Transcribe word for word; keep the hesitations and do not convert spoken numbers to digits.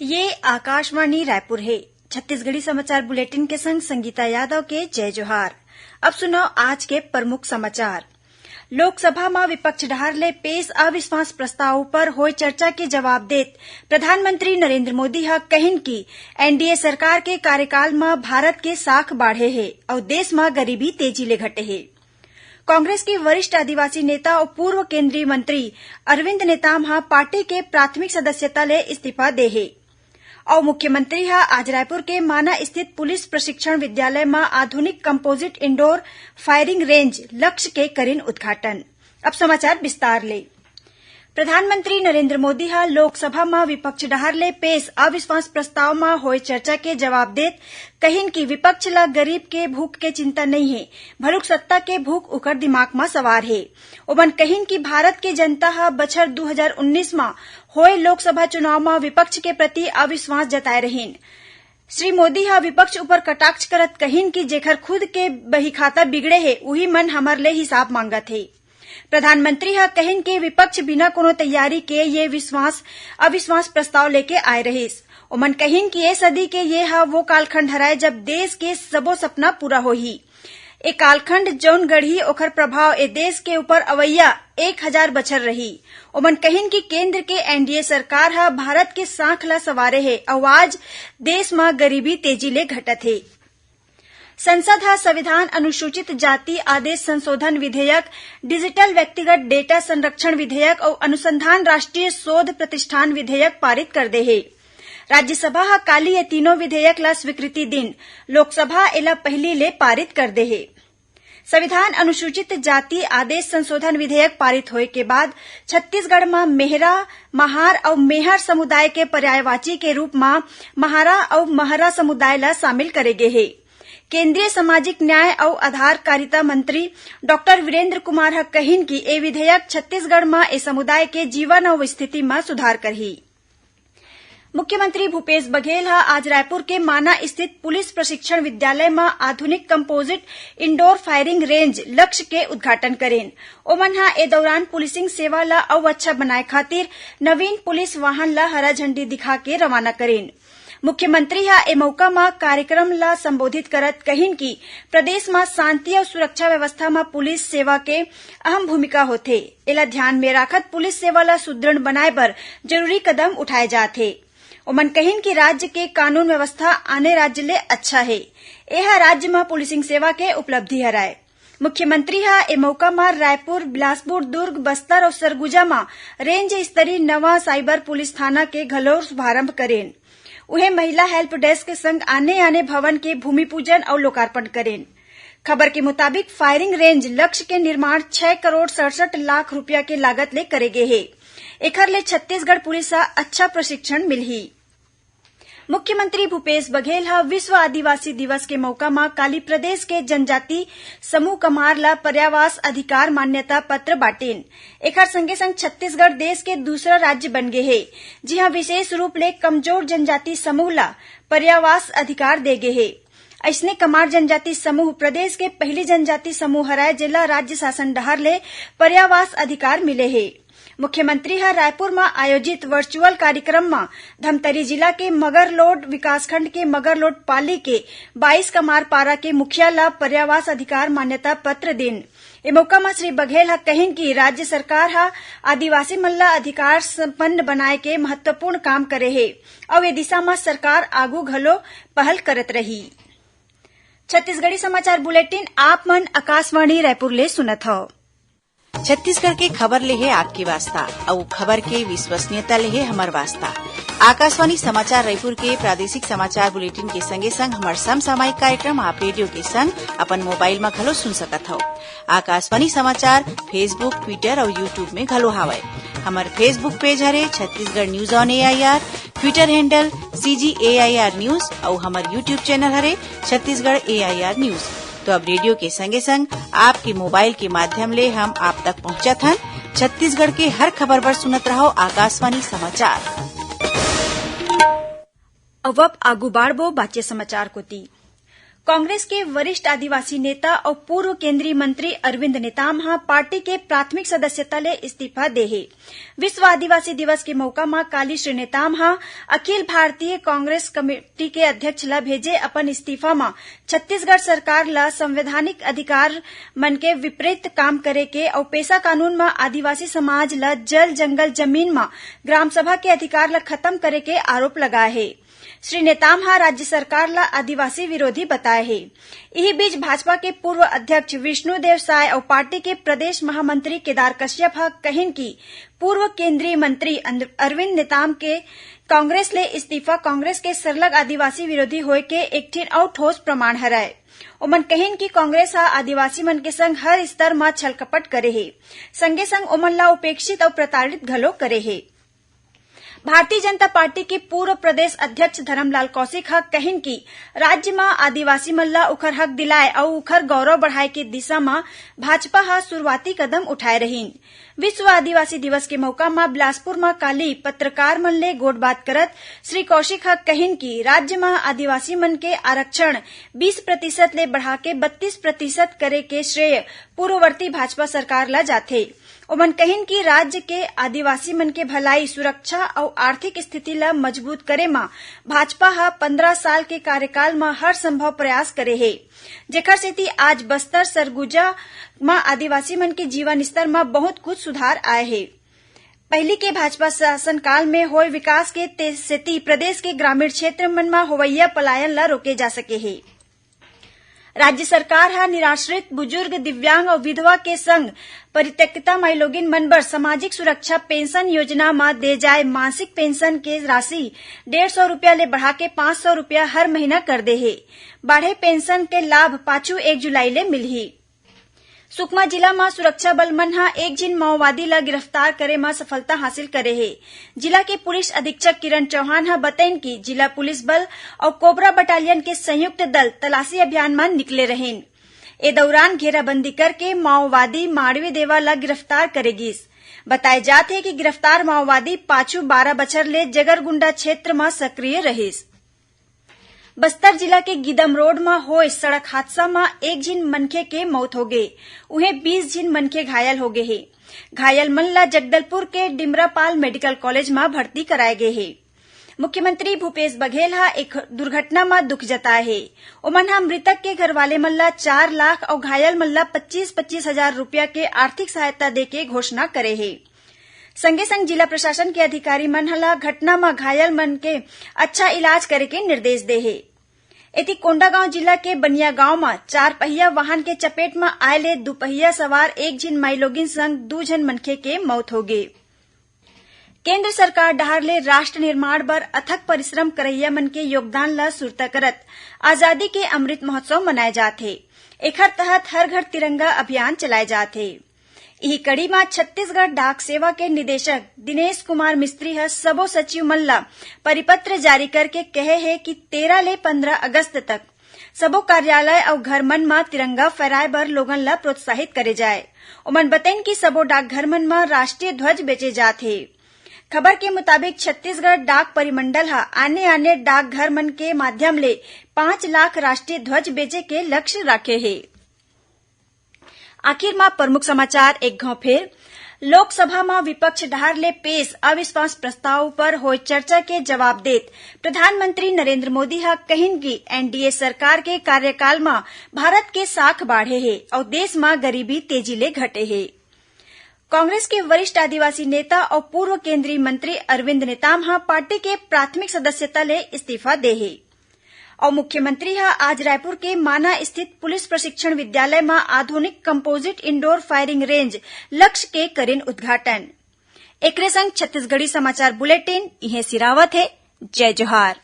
ये आकाशवाणी रायपुर हे। छत्तीसगढ़ी समाचार बुलेटिन के संग संगीता यादव के जय जोहार। अब सुनव आज के प्रमुख समाचार। लोकसभा म विपक्ष डहार ले पेश अविश्वास प्रस्ताव उपर होय चर्चा के जवाब देत प्रधानमंत्री नरेंद्र मोदी ह कहिन कि एनडीए सरकार के कार्यकाल म भारत के साख बाढ़े हे अउ देश म गरीबी तेजी ले घटे हे। कांग्रेस के वरिष्ठ आदिवासी नेता अउ पूर्व केंद्रीय मंत्री अरविंद नेताम ह पार्टी के प्राथमिक सदस्यता ले इस्तीफा दे हे। अउ मुख्यमंत्री ह आज रायपुर के माना स्थित पुलिस प्रशिक्षण विद्यालय म आधुनिक कंपोजिट इंडोर फायरिंग रेंज लक्ष्य के करिन उद्घाटन। अब समाचार विस्तार ले। प्रधानमंत्री नरेंद्र मोदी ह लोकसभा म विपक्ष डहार ले पेश अविश्वास प्रस्ताव म होय चर्चा के जवाब देत कहिन कि विपक्ष ल गरीब के भूख के चिंता नइ हे, भलुक सत्ता के भूख उकर दिमाग म सवार हे। ओमन कहिन कि भारत के जनता ह बछर दू हजार उन्नीस म होय लोकसभा चुनाव म विपक्ष के प्रति अविश्वास जताए रहिन। श्री मोदी ह विपक्ष उपर कटाक्ष करत कहिन कि जेखर खुद के बहीखाता बिगड़े हे, उही मन हमर ले हिसाब मांगत हे। प्रधानमंत्री ह कहिन कि विपक्ष बिना कोनो तैयारी के ये विश्वास, अविश्वास प्रस्ताव लेके आए रहिस। ओमन कहिन कि ए सदी के ये ह वो कालखंड हरय, जब देश के सबो सपना पूरा होही। ए कालखंड जउन गढ़ही, ओखर प्रभाव ए देश के ऊपर अवइया एक हजार बछर रही। ओमन कहिन कि केंद्र के एनडीए सरकार ह भारत के साख ल संवारे हे अउ आज देश म गरीबी तेजी ले घटत हे। संसद ह संविधान अनुसूचित जाति आदेश संशोधन विधेयक, डिजिटल व्यक्तिगत डेटा संरक्षण विधेयक अउ अनुसंधान राष्ट्रीय शोध प्रतिष्ठान विधेयक पारित कर दे हे। राज्यसभा ह काली ये तीनों विधेयक ला स्वीकृति दिन। लोकसभा एला पहिली ले पारित कर दे हे। संविधान अनुसूचित जाति आदेश संशोधन विधेयक पारित होए के बाद छत्तीसगढ़ म मेहरा, महार अउ मेहर समुदाय के पर्यायवाची के रूप म महारा अउ महरा समुदाय ला शामिल करे गे हे। केंद्रीय सामाजिक न्याय अउ आधारकारिता मंत्री डॉक्टर वीरेंद्र कुमार ह कहिन कि ए विधेयक छत्तीसगढ़ म ए समुदाय के जीवन अउ स्थिति म सुधार करही। मुख्यमंत्री भूपेश बघेल ह आज रायपुर के माना स्थित पुलिस प्रशिक्षण विद्यालय म आधुनिक कंपोजिट इंडोर फायरिंग रेंज लक्ष्य के उद्घाटन करेन। ओमन ह ए दौरान पुलिसिंग सेवा ल अउ अच्छा बनाए खातिर नवीन पुलिस वाहन ल हरा झंडी दिखा के रवाना करेन। मुख्यमंत्री ह ए मउका म कार्यक्रम ल संबोधित करत कहिन कि प्रदेश म शांति अउ सुरक्षा व्यवस्था म पुलिस सेवा के अहम भूमिका होथे। एला ध्यान में राखत पुलिस सेवा ल सुदृढ़ बनाए बर जरूरी कदम उठाए जात हे। ओमन कहिन कि राज्य के कानून व्यवस्था आने राज्य ले अच्छा हे। एह राज्य म पुलिसिंग सेवा के उपलब्धि हरय। मुख्यमंत्री ह ए मउका म रायपुर, बिलासपुर, दुर्ग, बस्तर अउ सरगुजा म रेंज स्तरीय नवा साइबर पुलिस थाना के घलो शुभारंभ करेन। उहें, महिला हेल्प डेस्क के संग आने-आने भवन के भूमि पूजन अउ लोकार्पण करेन। खबर के मुताबिक, फायरिंग रेंज लक्ष्य के निर्माण छह करोड़ सड़सठ लाख रुपया के लागत ले करे गे हे। एखर ले छत्तीसगढ़ पुलिस ह अच्छा प्रशिक्षण मिलही। मुख्यमंत्री भूपेश बघेल ह विश्व आदिवासी दिवस के मउका म काली प्रदेश के जनजाति समूह कमार ल पर्यावास अधिकार मान्यता पत्र बांटिन। एखर संगे संग छत्तीसगढ़ देश के दूसरा राज्य बन गे हे, जिहां विशेष रूप ले कमजोर जनजाति समूह ल पर्यावास अधिकार दे गे हे। अइसने कमार जनजाति समूह प्रदेश के पहिली जनजाति समूह हरय, जेला राज्य शासन डहार ले पर्यावास अधिकार मिले हे। मुख्यमंत्री ह रायपुर म आयोजित वर्चुअल कार्यक्रम म धमतरी जिला के मगरलोड विकासखंड के मगरलोड पाली के बाईस कमारपारा के मुखिया ल पर्यावास अधिकार मान्यता पत्र दिन। ए मौका म श्री बघेल ह कहिन कि राज्य सरकार ह आदिवासी मन ल अधिकार संपन्न बनाए के महत्वपूर्ण काम करे हे अउ ए दिशा म सरकार आगू घलो पहल करत रही। छत्तीसगढ़ी समाचार बुलेटिन आप मन आकाशवाणी रायपुर ले सुनत हव। छत्तीसगढ़ के खबर ले हे आपके वास्ता, अउ खबर के विश्वसनीयता ले हे हमर वास्ता। आकाशवाणी समाचार रायपुर के प्रादेशिक समाचार बुलेटिन के संगे संग हमर समसामयिक कार्यक्रम आप रेडियो के संग अपन मोबाइल म घलो सुन सकत हव। आकाशवाणी समाचार Facebook, Twitter अउ YouTube में घलो हावय। हमर Facebook पेज हरे Chhattisgarh news on AIR, Twitter handle CG AIR news अउ हमर YouTube चैनल हरे छत्तीसगढ़ एआईआर न्यूज। तो अब रेडियो के संगे संग आपके मोबाइल के माध्यम ले हम आप तक पहुंचत हन। छत्तीसगढ़ के हर खबर बर सुनत रहव आकाशवाणी समाचार। अब, अब आगू बाढ़बो बाचे समाचार कोती। कांग्रेस के वरिष्ठ आदिवासी नेता अउ पूर्व केंद्रीय मंत्री अरविंद नेताम ह पार्टी के प्राथमिक सदस्यता ले इस्तीफा दे हे। विश्व आदिवासी दिवस के मउका म काली श्री नेताम ह अखिल भारतीय कांग्रेस कमेटी के अध्यक्ष ल भेजे अपन इस्तीफा म छत्तीसगढ़ सरकार ल संवैधानिक अधिकार मन के विपरीत काम करे के अउ पेसा कानून म आदिवासी समाज ल जल, जंगल, जमीन म ग्राम सभा के अधिकार ल खत्म करे के आरोप लगाए हे। श्री नेताम ह राज्य सरकार ल आदिवासी विरोधी बताए हे। इही बीच भाजपा के पूर्व अध्यक्ष विष्णुदेव साय अउ पार्टी के प्रदेश महामंत्री केदार कश्यप ह कहिन कि पूर्व केंद्रीय मंत्री अंद-, अरविंद नेताम के कांग्रेस ले इस्तीफा कांग्रेस के सरलग आदिवासी विरोधी होए के एक ठिन अउ ठोस प्रमाण हरय। ओमन कहिन कि कांग्रेस ह आदिवासी मन के संग हर स्तर म छलकपट करे हे, संगे संग ओमन ला उपेक्षित अउ प्रताड़ित घलो करे हे। भारतीय जनता पार्टी के पूर्व प्रदेश अध्यक्ष धरमलाल कौशिक ह कहिन कि राज्य म आदिवासी मन ल उखर हक दिलाए अउ उखर गौरव बढ़ाए के दिशा म भाजपा ह शुरुआती कदम उठाए रहिन। विश्व आदिवासी दिवस के मउका म बिलासपुर म काली पत्रकार मन ले गोठबात करत श्री कौशिक ह कहिन कि राज्य म आदिवासी मन के आरक्षण बीस प्रतिशत ले बढ़ाके बत्तीस प्रतिशत करे के श्रेय पूर्ववर्ती भाजपा सरकार ल जाथे। ओमन कहिन कि राज्य के आदिवासी मन के भलाई, सुरक्षा अउ आर्थिक स्थिति ल मजबूत करे म भाजपा ह पंद्रह साल के कार्यकाल म हर संभव प्रयास करे हे, जेखर सेती आज बस्तर, सरगुजा म आदिवासी मन के जीवन स्तर म बहुत कुछ सुधार आए हे। पहिली के भाजपा शासनकाल में होए विकास के ते-, सेती प्रदेश के ग्रामीण क्षेत्र मन म होवइया पलायन ल रोके जा सके हे। राज्य सरकार ह निराश्रित, बुजुर्ग, दिव्यांग अउ विधवा के संग परित्यक्ता माईलोगिन मन बर सामाजिक सुरक्षा पेंशन योजना म दे जाए मासिक पेंशन के राशि डेढ़ सौ रुपया ले बढ़ाके पाँच सौ रुपया हर महीना कर दे हे। बाढ़े पेंशन के लाभ पाछू एक जुलाई ले मिलही। सुकमा जिला म सुरक्षा बल मन ह एक झिन माओवादी ल गिरफ्तार करे म सफलता हासिल करे हे। जिला के पुलिस अधीक्षक किरण चौहान ह बतइन कि जिला पुलिस बल अउ कोबरा बटालियन के संयुक्त दल तलाशी अभियान म निकले रहिन। ए दौरान घेराबंदी करके माओवादी माड़वी देवा ल गिरफ्तार करे गिस। बताए जात हे कि गिरफ्तार माओवादी पाछू बारह बछर ले जगरगुंडा क्षेत्र म सक्रिय रहिस। बस्तर जिला के गीदम रोड म होए सड़क हादसा म एक झिन मनखे के मउत होगे, उहें बीस झिन मनखे घायल होगे हे। घायल मन ल जगदलपुर के डिमरापाल मेडिकल कॉलेज म भर्ती कराए गे हे। मुख्यमंत्री भूपेश बघेल ह एक दुर्घटना म दुख जताए हे। ओमन ह मृतक के घरवाले मन ल चार लाख अउ घायल मन ल पच्चीस पच्चीस हजार रुपया के आर्थिक सहायता देके घोषणा करे हे। संगे संग जिला प्रशासन के अधिकारी मन ह ल घटना म घायल मन के अच्छा इलाज करे के निर्देश दे हे। एती कोंडागांव जिला के बनिया गांव म चार पहिया वाहन के चपेट म आए ले दुपहिया सवार एक झिन माईलोगिन संग दू झन मनखे के मउत होगे। केंद्र सरकार डहार ले राष्ट्र निर्माण बर अथक परिश्रम करइया मन के योगदान ल सुरता करत आजादी के अमृत महोत्सव मनाए जात हे। एखर तहत हर घर तिरंगा अभियान चलाए जात हे। इही कड़ी म छत्तीसगढ़ डाक सेवा के निदेशक दिनेश कुमार मिस्त्री ह सबो सचिव मन ल परिपत्र जारी करके कहे हे कि तेरह ले पंद्रह अगस्त तक सबो कार्यालय अउ घर मन म तिरंगा फहराए बर लोगन ल प्रोत्साहित करे जाए। ओमन बतइन कि सबो डाकघर मन म राष्ट्रीय ध्वज बेचे जात हे। खबर के मुताबिक, छत्तीसगढ़ डाक परिमंडल ह आने-आने डाकघर मन के माध्यम ले पाँच लाख राष्ट्रीय ध्वज बेचे के लक्ष्य राखे हे। आखिर म प्रमुख समाचार एक घांव फेर। लोकसभा म विपक्ष डहार ले पेश अविश्वास प्रस्ताव पर होए चर्चा के जवाब देत प्रधानमंत्री नरेंद्र मोदी ह कहिन कि एनडीए सरकार के कार्यकाल म भारत के साख बाढ़े हे अउ देश म गरीबी तेजी ले घटे हे। कांग्रेस के वरिष्ठ आदिवासी नेता अउ पूर्व केंद्रीय मंत्री अरविंद नेताम ह पार्टी के प्राथमिक सदस्यता ले इस्तीफा दे हे। अउ मुख्यमंत्री ह आज रायपुर के माना स्थित पुलिस प्रशिक्षण विद्यालय म आधुनिक कंपोजिट इंडोर फायरिंग रेंज लक्ष्य के करिन उद्घाटन। एकरे संग छत्तीसगढ़ी समाचार बुलेटिन इहें सिरावत हे। जय जोहार।